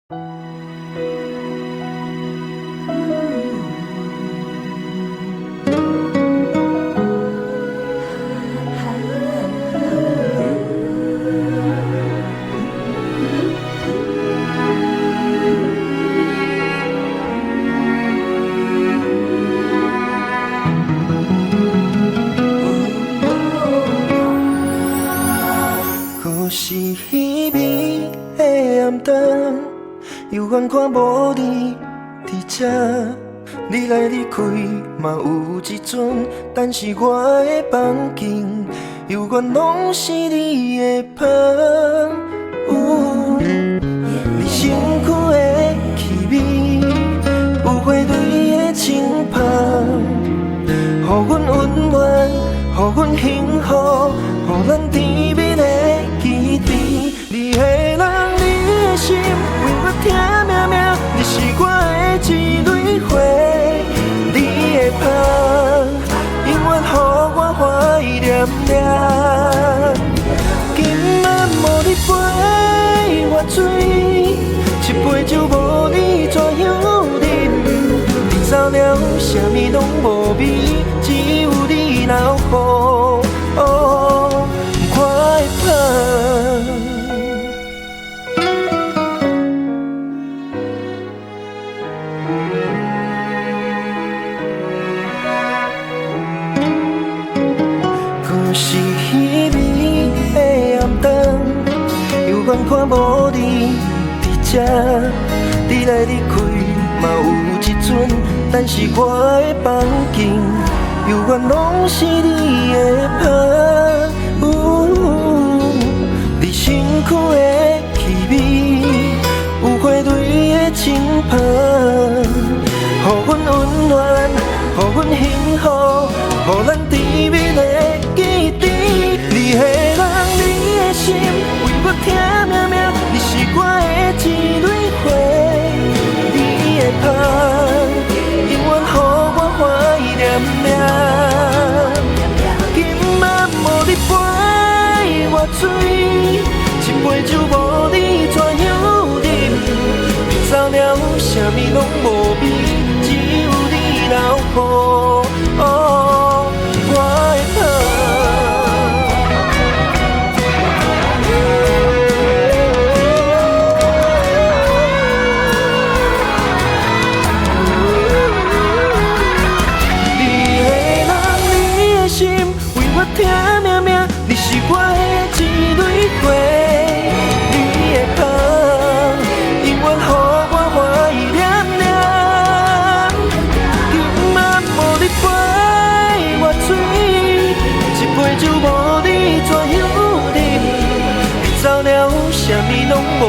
閣是彼暝的暗暝，猶原看無你佇這。你來你去嘛有一陣，但是我的房間猶原攏是你的香。你身軀的氣味，有花蕊的清香，予阮溫暖，予阮幸福，予咱甜蜜的基地。你的人，你的心，為我疼命命，你是我的一蕊花。你的香，永遠予我懷念念。今晚無你陪我醉，一杯酒無你怎樣啉？你走了，啥物攏無味，只有你留予我的香。閣是彼暝的暗暝，猶原看無你佇這。你來你去嘛有一陣，但是我的房間猶原攏是你的香。你身軀的氣味，有花蕊的清香，予阮溫暖，予阮幸福，予咱甜蜜的基地。你的人，你的心，為我疼命命，你是我的一蕊花。你的香，永遠予我懷念念。今晚無你陪我醉，一杯酒無你怎樣啉？你走了，啥物攏無味，只有你留予我的香。你的人，你的心，為我疼命命，你是我的一蕊花。你的香，永遠予我懷念念。今晚無你陪我醉，一杯酒無你怎樣啉？你走了，啥物攏無